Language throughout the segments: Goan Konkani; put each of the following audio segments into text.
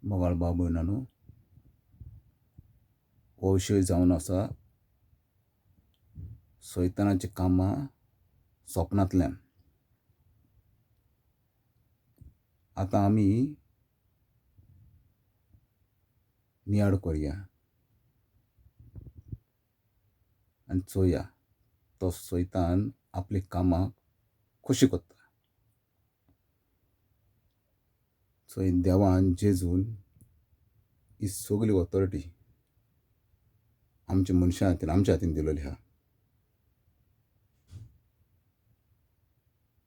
मोगाळ भाव भयणांनो, हो विशय जावन आसा सैतानाचीं कामां सपनांतल्यान. आतां आमी नियाळ करया आनी चोया तो सैतान आपलीं कामां कशीं करता. सो देवान जेजून ही सगली ऑथॉरिटी आमच्या मनशां हातीन, आमच्या हातीन दिलेली आसा.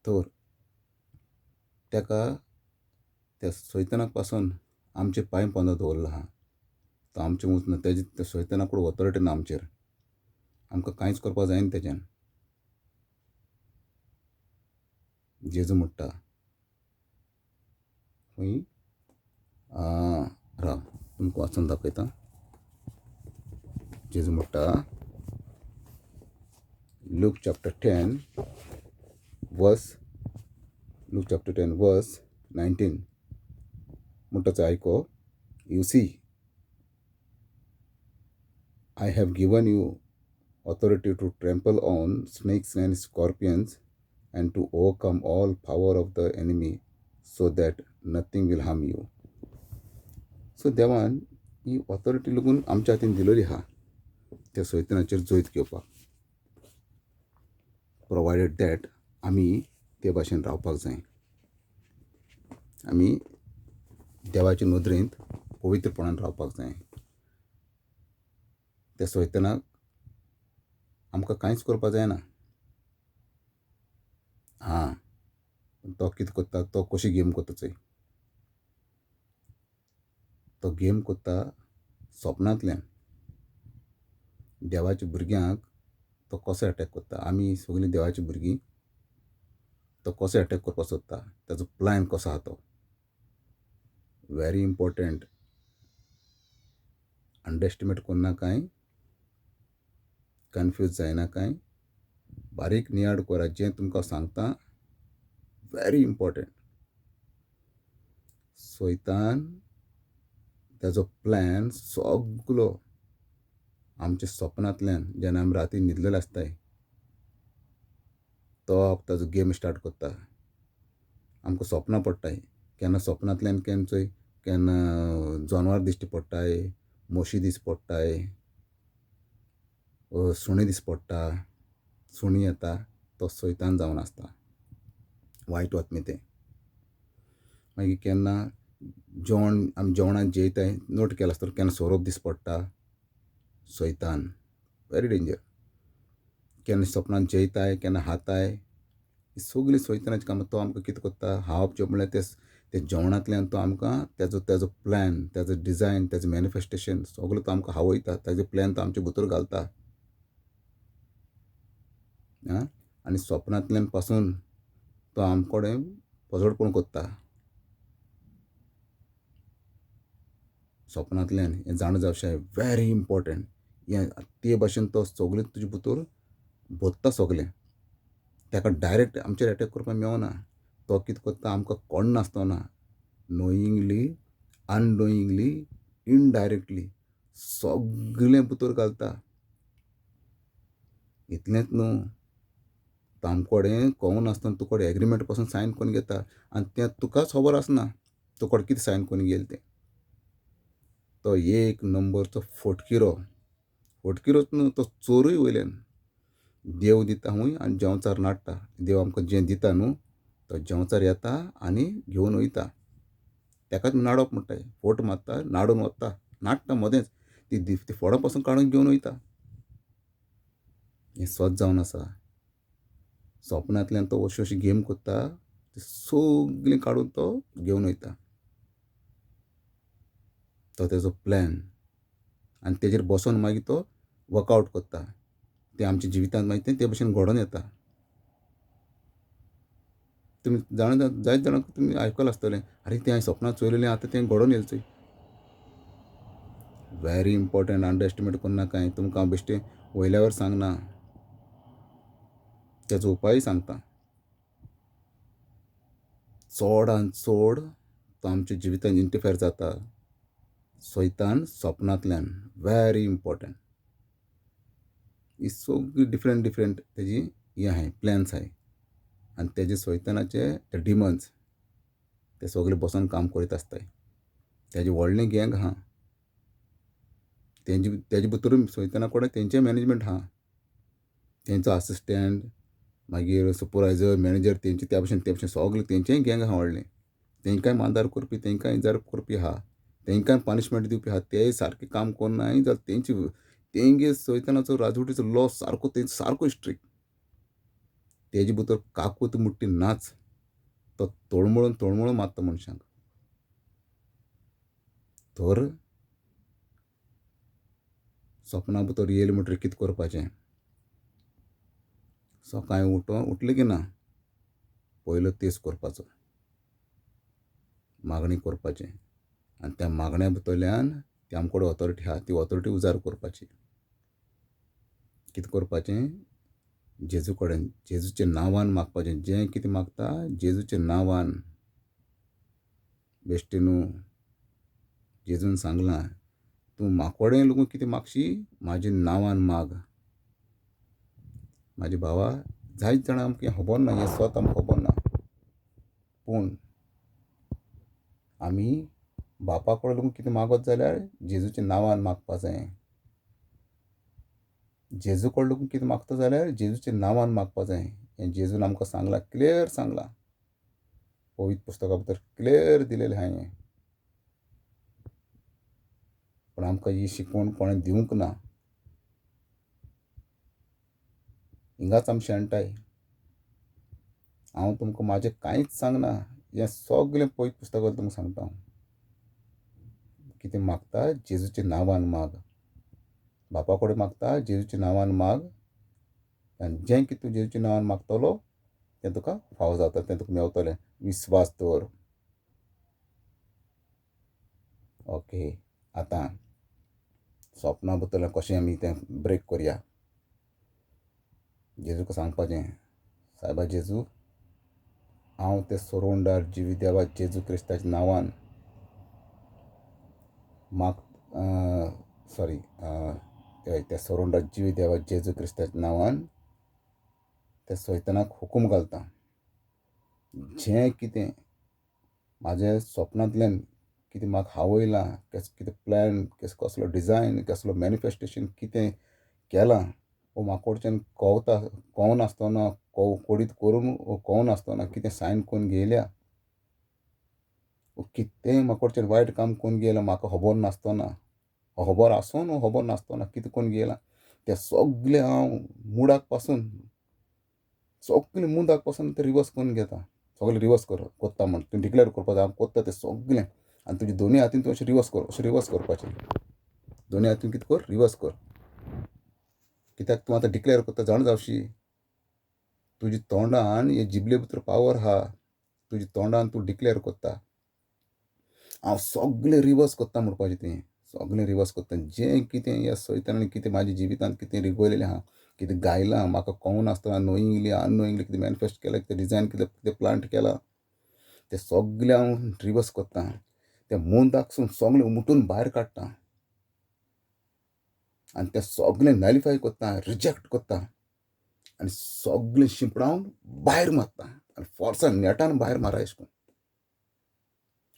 तर ताका त्या सैतानाक पासून आमचे पांय पोंदा दवरलो आसा. तो आमचे वचना, तेजे त्या सैताना कडेन ऑथॉरिटी ना आमचेर. आमकां कांयच करपाक जायना तेज्यान. जेजू म्हणटा खंय, राव तुमकां वाचून दाखयता. जेजू म्हणटा Luke chapter 10 verse, Luke chapter 10 verse 19 म्हणटा, आयको, you see I have given you authority to trample on snakes and scorpions and to overcome all power of the enemy so that nothing will harm you. So देवान ही ऑथॉरिटी लागून आमच्या हातीन दिलेली आसा त्या सैतानाचेर जैत घेवपाक, प्रोवायडेड that आमी ते भाशेन रावपाक जाय. आमी देवाचे नदरेंत पवित्रपणान रावपाक जाय. त्या सैतानाक आमकां कांयच करपाक जायना. आं, तो कितें करता, तो कशी गेम करता चोय. तो गेम करता सपनांतल्यान. देवाच्या भुरग्यांक तो कसो एटॅक करता, आमी सगळीं देवाची भुरगीं, तो कसो एटॅक करपाक सोदता, ताजो प्लॅन कसो आसा तो. व्हेरी इम्पोर्टंट, अंडरएस्टिमेट करनाकाय, कन्फ्यूज जायनाकाय, बारीक नियाळ करा जें तुमकां सांगता. व्हेरी इम्पोर्टंट, सैतान ताजो प्लॅन सगलो आमच्या सपनांतल्यान, जेन्ना आमी राती न्हिदलेले आसताय, तो ताजो गेम स्टार्ट करता. आमकां सपनां पडटाय, केन्ना सपनांतल्यान, केन्ना चोय, केन्ना जनवार दिश्टी पडटाय, म्हशी दिश्टी पडटाय, सुणें दिश्टी पडटा, सुणीं येता, तो सैतान जावन आसता, वायट आत्मे तें. मागीर केन्ना जेवण, आमी जेवणाक जेयताय, नोट केलां आसतलें, केन्ना सोरोप दिश्टी पडटा, सैतान, व्हेरी डेंजर. केन्ना सपनान जेयताय, केन्ना हाताय, सगळीं सैतानाचीं कामां. तो आमकां कितें करता, हावप जेवप म्हणल्यार ते जेवणांतल्यान तो आमकां तेजो तेजो प्लॅन, तेजो डिजायन, तेजो मॅनिफेस्टेशन सगळें तो आमकां हावयता. तेजो प्लॅन तो आमचे भितर घालता. आं, आनी सपनांतल्यान पासून तो आमचे कडेन फजडपण करता. सपनांतल्यान हें जाणा जावचें व्हेरी इम्पोर्टंट. हें ते भाशेन तो सगळें तुजे भितर भरता सगळें. ताका डायरेक्ट आमचेर एटॅक करपाक मेळना. तो कितें करता, आमकां कळनासतना, नोइंगली, अननोइंगली, इनडायरेक्टली सगळें भितर घालता. इतलेंच न्हू, तो आमचे कडेन कळनासतना तुका कडेन एग्रीमेंट पासून सायन करून घेता आनी तें तुकाच खबर आसना तुका कडेन कितें सायन करून घेयलें तें. तो एक नंबरचो फटकिरो, फटकिरोच न्हू, तो चोरूय वयल्यान. देव दिता हूंय आनी जेवचार नाडटा. देव आमकां जें दिता न्हू, तो जेवचार येता आनी घेवन वयता. ताकाच नाडप म्हणटाय. फोट मारता, नाडून वता, नाडटा मदेंच ती ती फोडां पासून काडून घेवन वयता. हें सत जावन आसा. सपनांतल्यान तो अशी अशी गेम करता, ती सगळीं काडून तो घेवन वयता. तो तेजो प्लॅन आनी तेजेर बसोन मागीर तो वर्कआवट करता. तें आमच्या जिवितांत मागीर तें ते भशेन घडोवन येता. तुमी जाणा, जायत जाणांक तुमी आयकलां आसतलें, आरे तें हांवें सपनांत चोयलेलें, आतां तें घडोवन येयलें चोय. व्हेरी इम्पोर्टंट, अंडरएस्टिमेट करनाकाय. तुमकां हांव बेश्टें वयल्यावर सांगना, तेजो उपाय सांगता. चडान चड तो आमच्या जिवितांत इंटरफेर जाता सैतान सपनांतल्यान, व्हेरी इम्पोर्टंट. ही सगळी डिफरंट डिफरंट तेजी हें आहाय, प्लॅन्स आहाय. आनी तेजे सैतानाचे ते डिमन्स ते सगळे बसोन काम करीत आसताय. तेजें व्हडलें गँग आहा, तेंजे तेजे भितरूय सैताना कडेन तेंचें मॅनेजमेंट आहा. तेंचो आसिस्टंट, मागीर सुपरवायजर, मॅनेजर, तेंचे त्या भशेन ते भशेन सगळें तेंचेंय गँग आहा व्हडलें. तेंकांय मानदार करपी, तेंकांय इजार करपी आहा, तेंकांय पनिशमेंट दिवपी आहा. तेय सारकें काम करनाय जाल्यार तेंची तेंगे सैतानाचो राजवटीचो लॉ सारको तेंचो सारको स्ट्रिक्ट. तेजे भितर काकूत मुट्टी नाच, तो तळमळून तळमळून मारता मनशांक. तर सपना भितर येयलें म्हणटकीर कितें करपाचें? सकाळीं उठोन उठलें की ना पयलो तेज करपाचो, मागणी करपाचें. आनी त्या मागण्या भितरल्यान ती आमचे कडेन ऑथोरिटी आहा, ती ऑथोरिटी उजार करपाची. कितें करपाचें? जेजू कडेन, जेजूच्या नांवान मागपाचें. जें कितें मागता जेजूच्या नांवान. बेश्टें न्हू, जेजून सांगलां, तूं म्हाकोडेन लोकून कितें मागशी म्हाज्या नांवान माग. म्हाजे भावा, जायत जाणां आमकां हें खबर ना, हें सत आमकां खबर ना. पूण आमी बापा कडेन लोकून कितें मागत जाल्यार जेजूच्या नांवान मागपा जाय. जेजू कडेन लोकून कितें मागता जाल्यार जेजूच्या नांवान मागपा जाय. हें जेजून आमकां सांगलां, क्लियर सांगलां, पवित्र पुस्तका भितर क्लियर दिलेलें आहा हें. पूण आमकां ही शिकवण कोणें दिवंक ना. हिंगाच आमी शेणटाय. हांव तुमकां म्हाजें कांयच सांगना, हें सगळें पवित्र पुस्तकां तुमकां सांगता हांव. कितें मागता जेजूच्या नांवान माग. बापा कडेन मागता जेजूच्या नांवान माग. आनी जें कितें तूं जेजूच्या नांवान मागतलो तें तुका फावो जाता, तें तुका मेवतलें. विस्वास दवर. ओके, आतां सपना भितरल्यान कशें आमी तें ब्रेक करया. जेजूक सांगपाचें, सायबा जेजू, हांव ते सोरोंडार जिवी देवा जेजू क्रिस्ताच्या नांवान माग, सॉरी, त्या सोरोंडार जिवी देवा जेजू क्रिस्ताच्या नांवान त्या सैतानाक हुकूम घालता, जें कितें म्हाज्या सपनांतल्यान कितें म्हाका हावयलां, कितें प्लॅन, कसलो डिजायन, कसलो मॅनिफेस्टेशन कितें केलां, वो म्हाका कडच्यान कोवता कोवनासतना, कोडीत करून कोवनासतना कितें सायन करून घेयल्या, कितेंय म्हाका कडच्यान वायट काम करून घेयलां म्हाका खबर नासतना, खबर आसून खबर नासतना कितें करून घेयलां, तें सगलें हांव मुडाक पासून, सगलें मुदाक पासून तें रिवर्स करून घेता. सगलें रिवर्स करता म्हण तूं डिक्लेर करपा जाय, हांव करता तें सगलें. आनी तुजे दोनूय हातीन तूं अशें रिवर्स कर, अशें रिवर्स करपाचें. दोनूय हातीन कितें कर, रिवर्स कर. कित्याक तूं आतां डिक्लेर करता जाणा जावशी, तुजे तोंडान हे जिबले भितर पावर आहा, तुजे तोंडान तूं डिक्लेर करता, हांव सगलें रिवर्स करता म्हणपाचें. तुवें सगलें रिवर्स करता, जें कितें ह्या सैतानान कितें म्हाज्या जिवितांत कितें रिगयलेलें आहा, कितें गायलां म्हाका कळनासतना, नोइंगली अननोइंगली कितें मॅनिफेस्ट केलां, कितें डिजायन केलां, कितें प्लांट केलां, तें सगलें हांव रिवर्स करता. तें मुंदाकसून सगलें उमटून भायर काडटा आनी तें सगलें नॅलिफाय करता, रिजेक्ट करता आनी सगलें शिंपडावन भायर मारता आनी फोर्सान नेटान भायर मारा अशें करून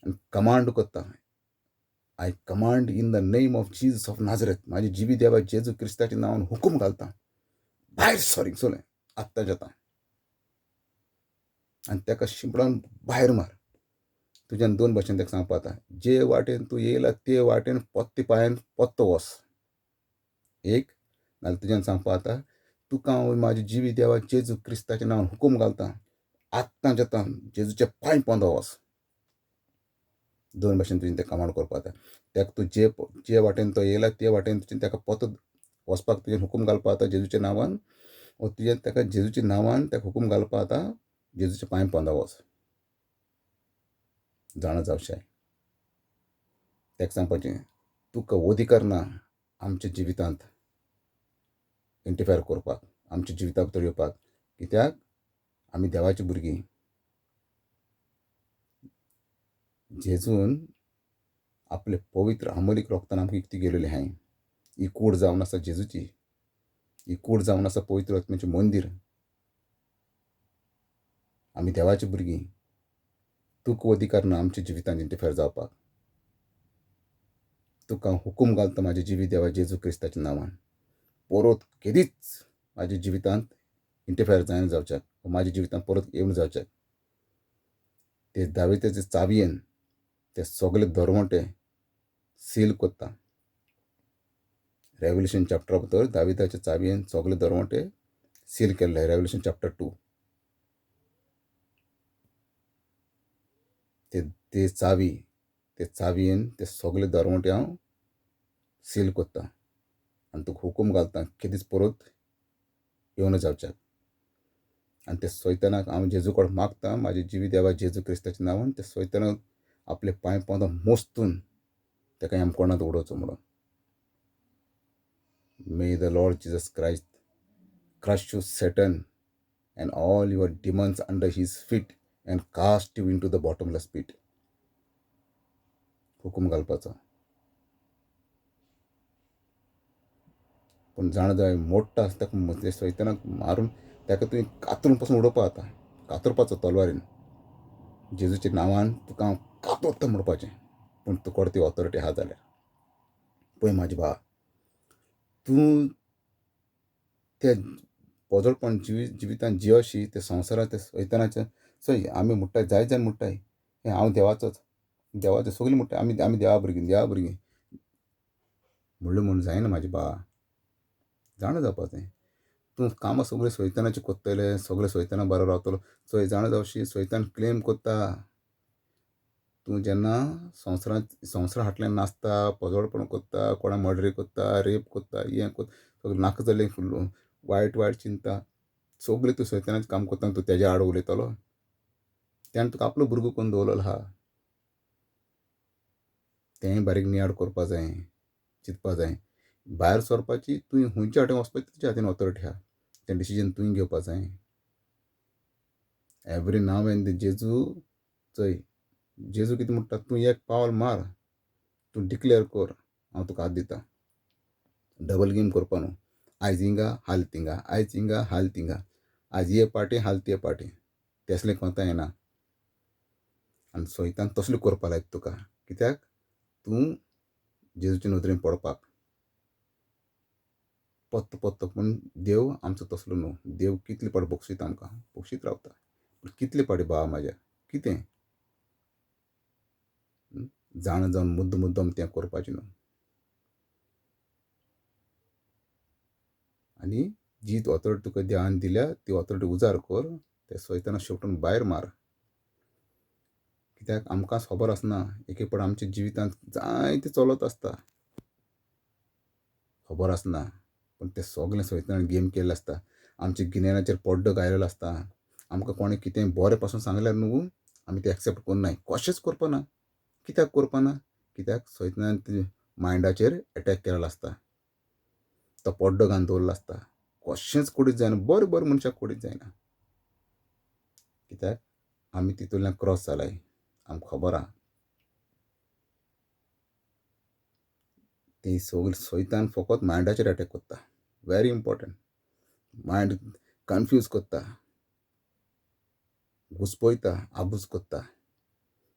आनी कमांड करता, I command in the name of Jesus of Nazareth. म्हाजे जिवी देवा जेजू क्रिस्ताच्या नांवान हुकूम घालता, भायर सर सोलें आत्तां जाता. आनी ताका शिंपडावन भायर मार. तुज्यान दोन भाशेन ताका सांगपा जाता, जे वाटेन तूं येयला ते वाटेन पोत्ते पांयान पोत्तो वच एक, नाल्यार तुज्यान सांगपा जाता, तुका हांव म्हाज्या जिवी देवा जेजू क्रिस्ताच्या नांवान हुकूम घालता, आत्तां जाता जेजूच्या पांय पोंदा वच. दोन भाशेन तुजें तें कमांड करपा जाता. ताका तूं जे जे वाटेन तो येयला ते वाटेन तुजें ताका पोतो वचपाक तुजें हुकूम घालपा जाता जेजूच्या नांवान, वो तुजें ताका जेजूच्या नांवान ताका हुकूम घालपा जाता जेजूच्या पांय पोंदा वच. जाणा जावशें ताका सांगपाचें, तुका अधिकार ना आमच्या जिवितांत इंटरफेर करपाक, आमच्या जिविता भितर येवपाक, कित्याक आमी देवाची भुरगीं. जेजून आपले पवित्र अमोलीक रोगतान आमकां विकती गेलेली आहाय. ही कूड जावन आसा जेजूची, ही कूड जावन आसा पवित्र आत्म्याचें मंदीर. आमी देवाची भुरगीं. तुका अधिकार ना आमच्या जिवितांत इंटरफेर जावपाक. तुका हुकूम घालता म्हाज्या जिवीत देवा जेजू क्रिस्ताच्या नांवान, परत केदीच म्हाज्या जिवितांत इंटरफेर जायना जावच्याक, म्हाज्या जिवितांत परत येवन जावच्याक. ते दाविताचे चावयेन ते सगळे दरवंटे सील कोत्ता. रेवल्युशन चॅप्टरा भितर दाविताचे चावयेन सगळे दरवंटे सील केल्ले. Revolution chapter 2. ते चावी, ते चावयेन ते सगळे दरवंटे हांव सील कोत्ता आनी तुका हुकूम घालता केदीच परत येवन जावच्याक. आनी ते सैतानाक हांव जेजू कडेन मागता, म्हाजे जिवीत देवा जेजू क्रिस्ताच्या नांवान ते सैतानाक आपले पांय पोंदा मोस्तून ताका यमकोणांत उडोवचो म्हणून. May the Lord Jesus Christ crush you Satan and all your demons under his feet and cast you into the bottomless pit. हुकूम घालपाचो. पूण जाणा जाय मोडटा आसता ताका सैतानाक मारून ताका तुवें कातरून पासून उडोवपा जाता, कातरपाचो तलवारीन. जेजूच्या नांवान तुका हांव कातरता म्हणपाचें. पूण तुका ती ऑथॉरिटी आहा जाल्यार पळय म्हाजे भावा, तूं ते पोजडपण जिवितान जियोशी ते संवसारांत ते सैतानाच्या. चोय आमी म्हणटाय, जाय जाण म्हणटाय हें हांव देवाचोच, देवाचो सगळीं म्हणटाय आमी आमी देवा भुरगीं, देवा भुरगीं म्हणलें म्हूण जायना म्हाजे भावा. जाणा जावपाचें तूं कामां सगळें सैतानाचें कोत्तलें, सगळें सैताना बरो रावतलो. चोय जाणा जावशी सैतान क्लेम कोत्ता. तूं जेन्ना संवसारांत संवसारा फाटल्यान नाचता, पोजडपण कोत्ता, कोणा मर्डरी कोत्ता, रेप कोत्ता, हें कोत्ता, सगळें नाका जाल्लें वायट वायट चिंता सगळें तूं सैतानाचें काम कोत्ता. तूं तेज्या आड उलयतलो, तेणें तुका आपलो भुरगो करून दवरलेलो आहा. तेंय बारीक नियाळ करपा जाय, चिंतपा जाय. भायर सरपाची तुवें खंयच्या वाटेन वचपाची तुज्या हातीन ऑथॉरिटी आहा, तें डिसिजन तुवें घेवपा जाय. एवरी now and जेजू चोय जेजू कितें म्हणटा, तूं एक पावल मार, तूं डिक्लेअर कर, हांव तुका हात दिता. डबल गेम करपा न्हू. आयज हिंगा हाल तिंगा, आयज हिंगा हाल तिंगा, आयज हे पाटी हाल ते पाटी, तसलें कोंता येना. आनी सैतान तसलें करपा लायता तुका, कित्याक तूं जेजूचे नदरेन पडपाक पत्तो पत्तो. पूण देव आमचो तसलो न्हू. देव कितले पाटी बक्षीत आमकां, बक्षीत रावता. पूण कितले पाटी भावा म्हाज्या, कितें जाणा जावन मुद्दम मुद्दम तें करपाचें न्हू. आनी जी ऑथॉरिटी तुका देवान दिल्या ती ऑथॉरिटी उजार कर, ते सैताना शेवटून भायर मार. कित्याक आमकां खबर आसना, एक एक फावट आमच्या जिवितांत जायतें चलत आसता, खबर आसना. पूण तें सगळें सैतानान गेम केल्लें आसता, आमच्या गिन्यानाचेर पड्डो घायलेलो आसता. आमकां कोणें कितें बरें पासून सांगल्यार न्हू आमी तें एक्सेप्ट करनाय, कशेंच करपाना. कित्याक करपाना? कित्याक सैतानान ते मायंडाचेर एटॅक केलेलो आसता, तो पड्डो घालून दवरलो आसता. कशेंच कुडीत जायना, बरें बरें मनशाक कुडीत जायना. कित्याक आमी तितूंतल्यान क्रॉस जालाय, आमकां खबर आहा. ती सगळी सैतान फकत मायंडाचेर एटॅक करता. Very important. मायंड कन्फ्यूज करता, घुसपयता, आबूज करता,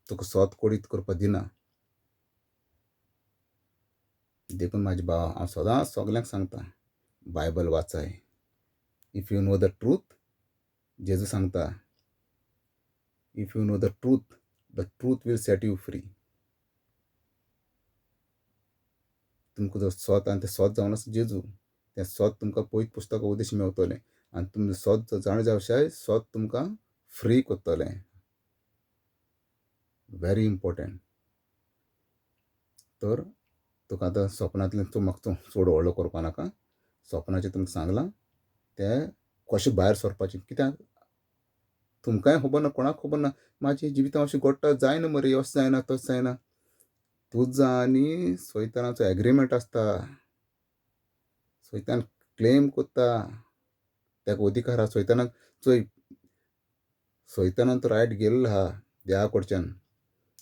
तुका सोत कोडीत करपा दिना. देखून म्हाजे भावा हांव सदांच सगल्यांक सांगता, Bible वाचाय. If you know the truth, जेजू सांगता, if you know the truth, the truth will set you free. तुमकां जर सोत, आनी तें सोत जावन आसा जेजू, तें सोत तुमकां पयत पुस्तकां उद्देश मेवतलें. आनी तुमचें सोत जाणा जावशाय, सोत तुमकां फ्री करतलें. Very important. तर तुका आतां सपनांतल्यान तूं म्हाका चड व्हडलो करपा नाका. सपनाचें तुमकां सांगलां तें कशें भायर सरपाचें. कित्याक तुमकांय खबर ना, कोणाक खबर ना, म्हाजें जिवितांत अशें घडटा, जायना मरे, अशें जायना तशें जायना. तुजो आनी सैतानाचो एग्रीमेंट आसता. सैतान क्लेम करता, ताका अधिकार आहा सैतानाक. चोय सैतानान तो रायट गेल्लो आहा देवा कडच्यान,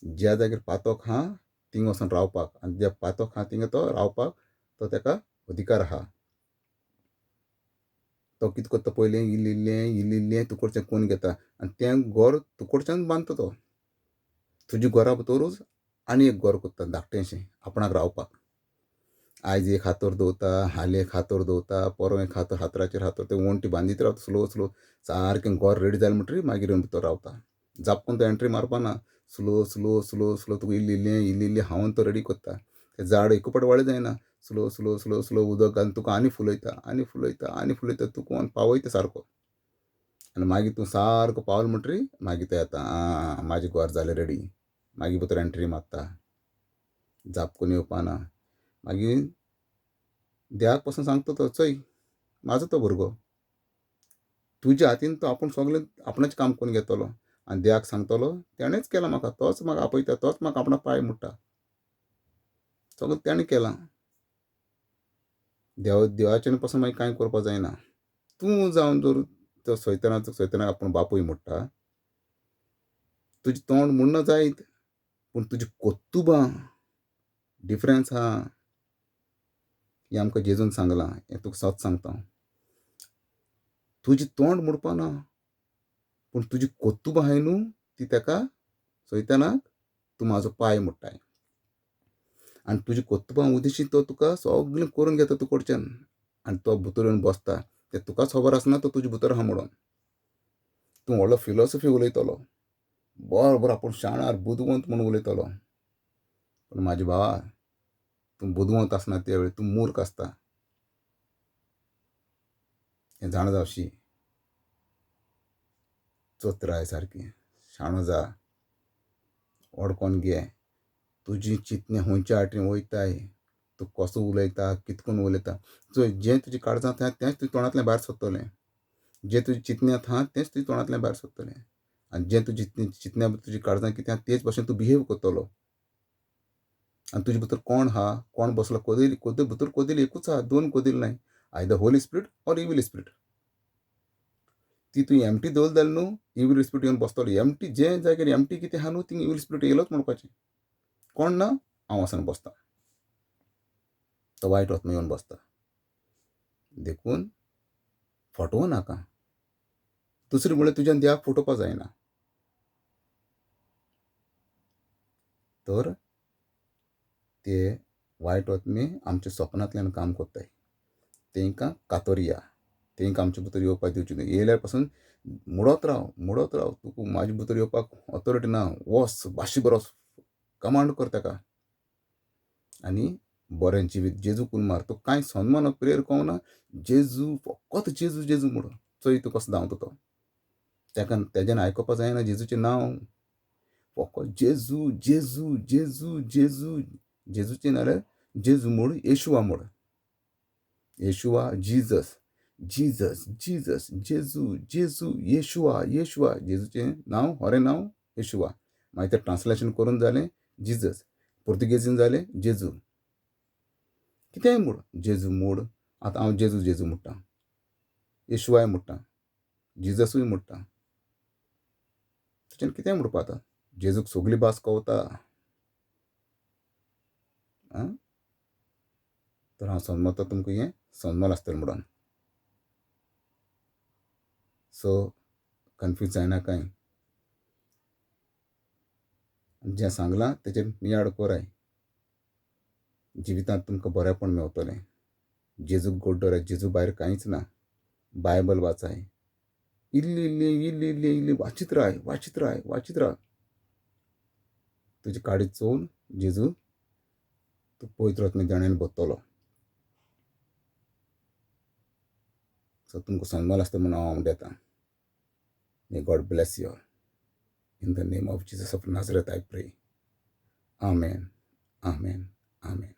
ज्या जाग्यार पातोक आहा थिंग वचोन रावपाक आनी जे पातोक आहा थिंगा तो रावपाक तो तेका अधिकार आहा. तो कितें करता पयलीं इल्लें इल्लें इल्लें इल्लें तुकडचें कोन्न घेता आनी तें घर तुकडच्यान बांदता. तो तुज्या घरा भितरूच आनी एक घर करता धाकटेंशें आपणाक रावपाक. आयज एक हातोर दवरता, हालीं एक हातोर दवरता, पोरवां एक हातोर, हातराचेर हातोर, ते वण्टी बांदीत रावता स्लो स्लो. सारकें घर रेडी जालें म्हणटरीर मागीर येवन भितर रावता. जापकून तो एंट्री मारपा ना, स्लो स्लो स्लो स्लो तुका इल्लें इल्लें इल्लें इल्लें हांवन तो रेडी करता. तें झाड एक फावट व्हडलें जायना, स्लो स्लो स्लो स्लो उदक घालून तुका आनी फुलयता आनी फुलयता आनी फुलयता, तुका व्हरून पावयता सारको. आनी मागीर तूं सारको पावलो म्हणटरीर मागीर तो येता, आं म्हाजें घर जालें रेडी, मागीर भितर एंट्री मारता, जापकून येवपा ना. मागीर देवाक पसून सांगता तो, चोय म्हाजो तो भुरगो, तुज्या हातीन तो आपूण सगलें आपणाचें काम करून घेतलो. आनी देवाक सांगतलो तेणेंच केलां म्हाका, तोच म्हाका आपयता, तोच म्हाका आपणा पांय मोडटा, सगळें तेणें केलां. देव देवाच्यान पसून मागीर कांय करपाक जायना. तूं जावन जर तो सैतानाचो सैतानाक आपूण बापूय म्हणटा, तुजें तोंड म्हणना जायत पूण तुजी कर्तुबां डिफरन्स आहा. हें आमकां जेजून सांगलां, हें तुका सत सांगता. तुजें तोंड मोडपा ना पूण तुजी कर्तुबां आहाय न्हू ती तेका सैतानाक तूं म्हाजो पांय मोडटाय. आनी तुजी कर्तुबां उदेशी तो तुका सगळें करून घेता तुका कडच्यान आनी तो भितर येवन बसता. तें तुकाच खबर आसना तो तुजे भितर आहा म्हणून. तूं व्हडलो फिलोसोफी उलयतलो, बरोबर आपूण शाणार बुदवंत म्हणून उलयतलो, पूण म्हाजे भावा तूं बुदवंत आसना त्या वेळी, तूं मूर्ख आसता. हें जाणा जावशी, चतुराय सारकी, शाणो जा, वडकोन घे. तुजी चिंतने खंयच्या वाटेन वयताय, तूं कसो उलयता, कितकोन उलयता, चोय जें तुजें काळजांत आहा तेंच तुज्या तोंडांतल्यान भायर सरतलें, जें तुजें चिंतन्यांत आहा तेंच तुज्या तोंडांतल्यान भायर सरतलें, आनी जें तुजें चिंतन्या तुज्या काळजांत कितें आहा तेच भाशेन तूं बिहेव करतलो. आनी तुजे भितर कोण आहा, कोण बसलो, कोदेल कोदेल भितर कोदेल एकूच आहा, दोन कोदेल नाय, either holy spirit or evil spirit. ती तूं एमटी दवरली जाल्यार न्हू इवील स्पिरीट येवन बसतलो. एमटी जे जाग्यार एमटी कितें आहा न्हू थिंग इवील स्पिरीट येयलोच म्हणपाचें. कोण ना हांव वचोन बसता, तो वायट आत्मा येवन बसता. देखून फटोवं नाका. दुसरें म्हणल्यार तुज्यान देवाक फटोवपाक जायना. तर ते वायट आत्मे आमच्या सपनांतल्यान काम करताय, तेंकां कातोरया, तेंकां आमचे भितर येवपाक दिवचें न्हय. येयल्यार पासून मोडत राव, मोडत राव, तुका म्हाजे भितर येवपाक ऑथोरिटी ना, वच भाशी बरो कमांड कर ताका आनी बरें जिवीत जेजू कून मार. तुका कांय सन्मान प्रेयर कोवना, जेजू फकत जेजू जेजू म्हणून चोय तूं कसो धांवता तो. ताका तेज्यान आयकुपा जायना जेजूचें नांव, फकत जेजू जेजू जेजू जेजू जेजूचें नाल्यार जेजू म्हूण, येशुआ म्हूण, येशुआ जीजस जीजस जीजस जेजू जेजू येशुआ येशुआ. जेजूचें नांव खरें नांव येशुआ, मागीर तें ट्रांसलेशन करून जालें जीजस, पुर्तुगेजीन जालें जेजू, कितेंय म्हूण जेजू म्हूण. आतां हांव जेजू जेजू म्हणटा, येशुआय म्हणटा, जिजसूय म्हणटा, तुज्यान कितें म्हणपा आतां. जेजूक सगली भास कवता. आं, तर हांव समजता तुमकां हें समजलां आसतलें म्हणून. सो कन्फ्यूज जायना कांय, जें सांगलां तेचेर नियाळ कराय, जिवितांत तुमकां बरेंपण मेवतलें. जेजूक गोड दवराय, जेजू भायर कांयच ना. बायबल वाचाय, इल्ली इल्ली इल्ली इल्ली इल्ली वाचीत राय, वाचीत राय, वाचीत राव. तुजी काडी चोवन जेजू तूं पवित्र आत्म्या देण्यान भरतलो. सो तुमकां सन्मान आसता म्हणून हांव उलयतां. May God bless you all. In the name of Jesus of Nazareth I pray. Amen, amen, amen.